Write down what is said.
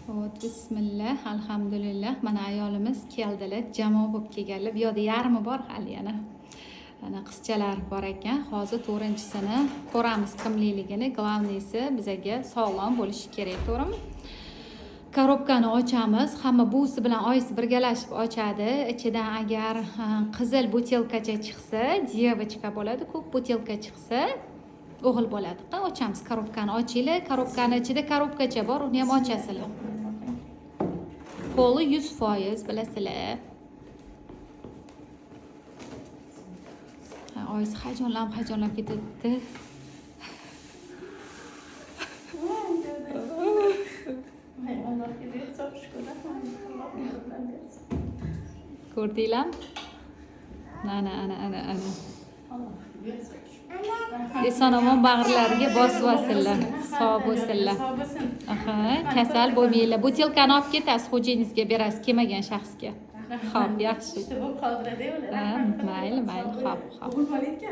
Вот, bismillah, alhamdulillah. Mana ayolimiz keldilar, jamoa bo'lib kelganlar. Bu yoqda yarmi bor hali yana. Ana qizchalar bor ekan. Hozir to'rtinchisini ko'ramiz kimliligini. Главный si bizaga sog'lom bo'lishi kerak, to'g'rimi? Коробка ni ochamiz. Hamma buvisi bilan oyisi birgalashib ochadi. Ichidan agar qizil butilkacha chiqsa, девочка bo'ladi, ko'k butilka chiqsa, o'g'il bo'ladi. Qani, ochamiz коробка ni, ochinglar. Коробка ni ichida коробка cha bor, uni ham ochasizlar. Qo'li 100%, bilasizlar. Ha, oyisi hayajonlanib hayajonlanib ketadi. Allohga bersa shukur, rahmat. Alloh bersin. Ko'rdinglarmi? Ana, ana, ana, ana. Alloh bersa shukur. Eson omon bag'rlariga bosib olsinlar, sog' bo'lsinlar. Sog' bo'lsin. Aha, kasal bo'lmanglar. Butilkani olib ketasiz, xo'jayiningizga berasiz, kelmagan shaxsga. Ho'p, yaxshi. Ishda bo'lib qoldilar-da ular. Ha, mayli, mayli, ho'p, ho'p. O'g'il bola ekan.